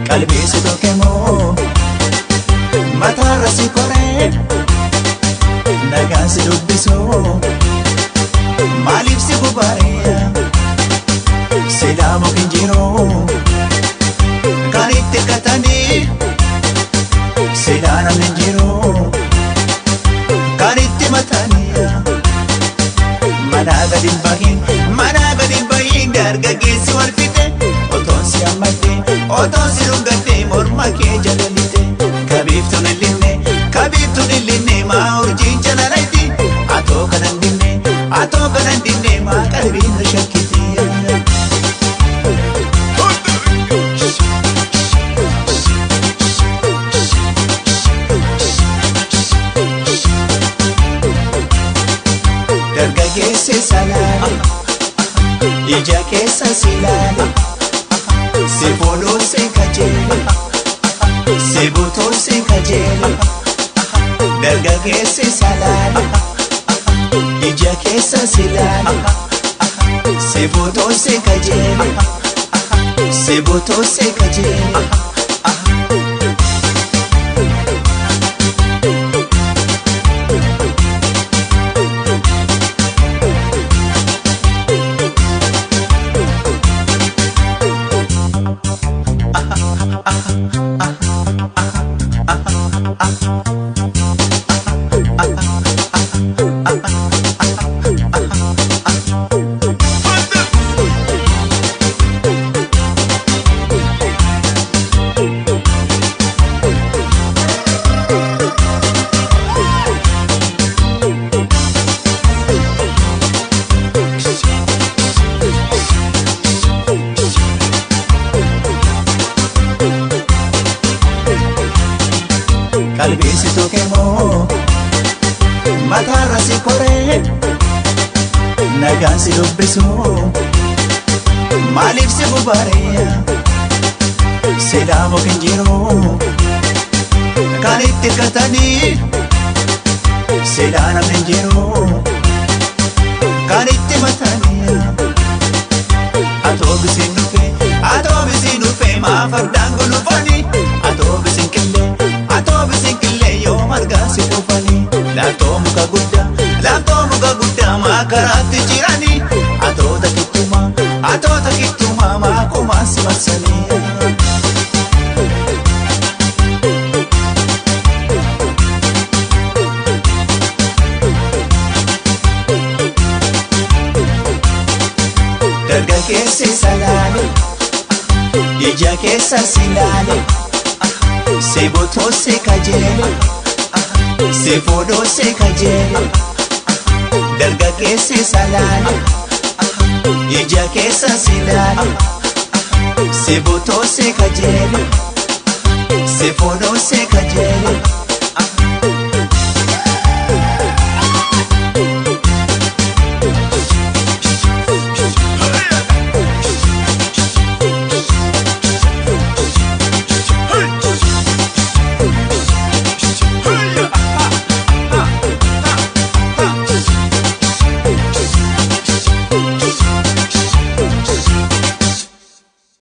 Qalbii si tuqemoo mataarra si koree nagaan si dubbisoo maaliif si gubaaree silaa muki hin jiru kan itti katanii silaa namni hin jiru kan itti matanii manaa gadi hin bahin manaa gadi hin bahin dargaggeessi wal fixe otoon si hammadde otoon si dhungadde morma kee jala lixxe kabiiftuun hin linne kabiiftuun hin linne maa urjiin jala layti atoo kanan dinne atoo kanan dinne maa qalbiin na shakkite. Dargaggeessi salaale ija keessa si laale si fuudhuu si kajeele si butuu si kajeele dargaggeessi salaale ija keessa si laale si fuudhuu si kajeele si butuu si kajeele. Qalbii si tuqemoo mataarra si koree nagaan si dubbisoo maaliif si gubaaree silaa muki hin jiru kan itti katanii silaa namni hin jiru kan itti matanii atoo bisiin dhufe atoo bisiin dhufe maa fardaan gulufanii atoo bisiin qillee atoo bisiin qillee yoo margaa si quufanii laaftoo muka guddaa laaftoo muka guddaa maa karaatti jiranii atoota kittumaa atoota kittumaa maa kumaa si marsanii. Dargaggeessi salaale ija keessa si laale si butuu si kajeele si fuudhuu si kajeele dargaggeessi salaale ija keessa si laale si butuu si kajeele si fuudhuu si kajeele.